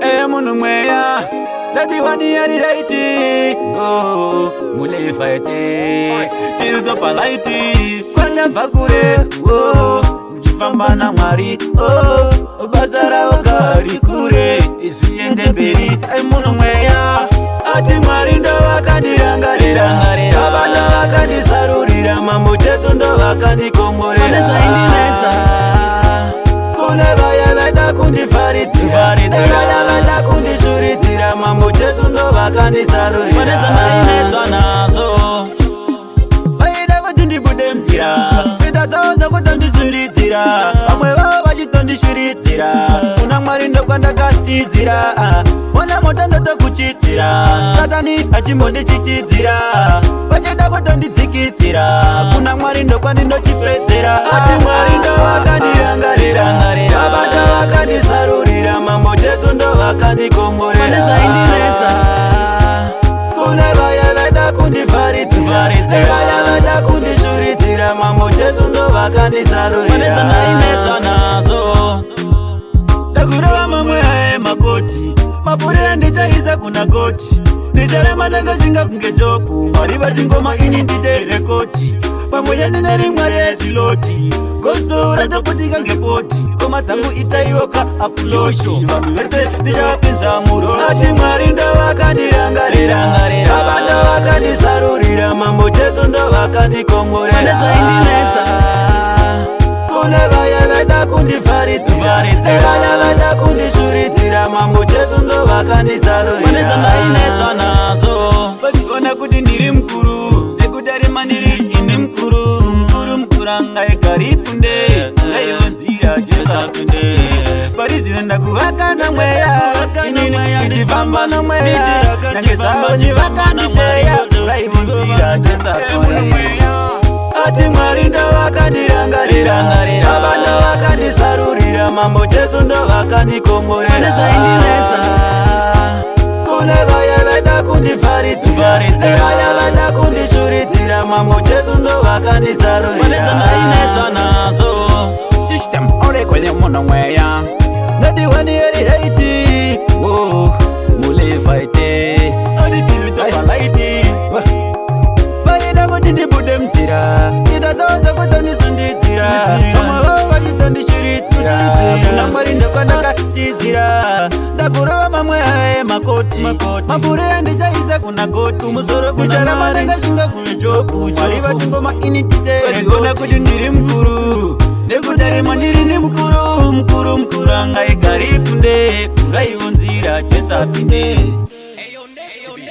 Ee munhu mweya ndatiwani right, oh, mulefaite tirizopalaiti kwandabva kure, oh, ndichifamba naMwari, oh, basa ravo gari kure zviende mberi. Ai munhu mweya ati Mwari ndovakandirangarira, Baba ndovakandisarurira, Mambo Jesu ndovakandikomborera. Pane zvaindinetsa. Kune vaya vaida kundivharidzira, nevaya vaida kundishuridzira, Mambo Jesu ndovakandisarurira. Pane dzandainetswa nazvo. Vaida kuti ndibude munzira, kuita dzavo dzekutondisundidzira, vamwe vavo vachitondishuridzira. Kuna Mwari ndokwandakatizira, ona moto ndotokuchidzira, Satani achimbondichichidzira, vachida kutondidzikisira. Kuna Mwari ndokwandinochipedzera. Ati Mwari ndovakandirangarira, Baba ndovakandisarurira, Mambo Jesu ndovakandikomborera. Pane zvaindinetsa. Kune vaya vaida kundivharidzira, nevaya vaida kundishuridzira, Mambo Jesu Pane ndovakandisarurira. dzandainetswa nazvo. Ndakureva mamwe aye makoti mapuri andichaisa kuna goti, ndicharema ndangachinga kunge Jobhu. Mwari vati ngoma ini ndite rekoti, pamwe chandine rimwe rezviloti, gospel ratoputika ngepoti. Ngoma dzangu itaiwoka upload, vanhu vese ndichavapinza muroti. Ati Mwari ndavakandirangarira, Baba ndavakandisarurira, Mambo Jesu ndavakandikomborera. Pane zvaindinetsa. Kune vaya vaida kundivharidzira, nevaya vaida kundishuridzira, Mambo Jesu Pane ndovakandisarurira. dzandainetswa nazvo. Vachiona kuti ndiri mukuru nekutarima ndiri ini mukuru mukuru mukuru angaigarifunde raivo nzira Jesu apinde pari zvino. Ndakuvaka nomweya inini ndichifamba nomweya, nyange zvavo chivakanditeya, raivo nzira Jesu apinde. Ati Mwari ndavakandirangarira, Baba ndavakandisarurira, Mambo Jesu ndavakandikomborera. Pane zvaindinetsa. Kune vaya vaida kundivharidzira, nevaya vaida kundishuridzira, Mambo Jesu Pane ndovakandisarurira. dzandainetswa nazvo. System orekwele munhu mweya ndadiwani right, oh, mulefaite adipilitopalaiti. Vaida kuti ndibude munzira, ita dzavo dzekutondisundidzira, vamwe vavo vachitondishuridzira. Kuna Mwari ndokwandakatizira. Ndakurova mamwe aye makoti mapuri andichaisa kuna goti musoro kucharama ndingashinga kune Jobhu. Mwari vati ngoma ini titeregona kuti ndiri mukuru nekutarima ndiri nemukuru mukuru mukuru angaigarifunde raivo nzira Jesu apinde. Hey, yo, Nasty B.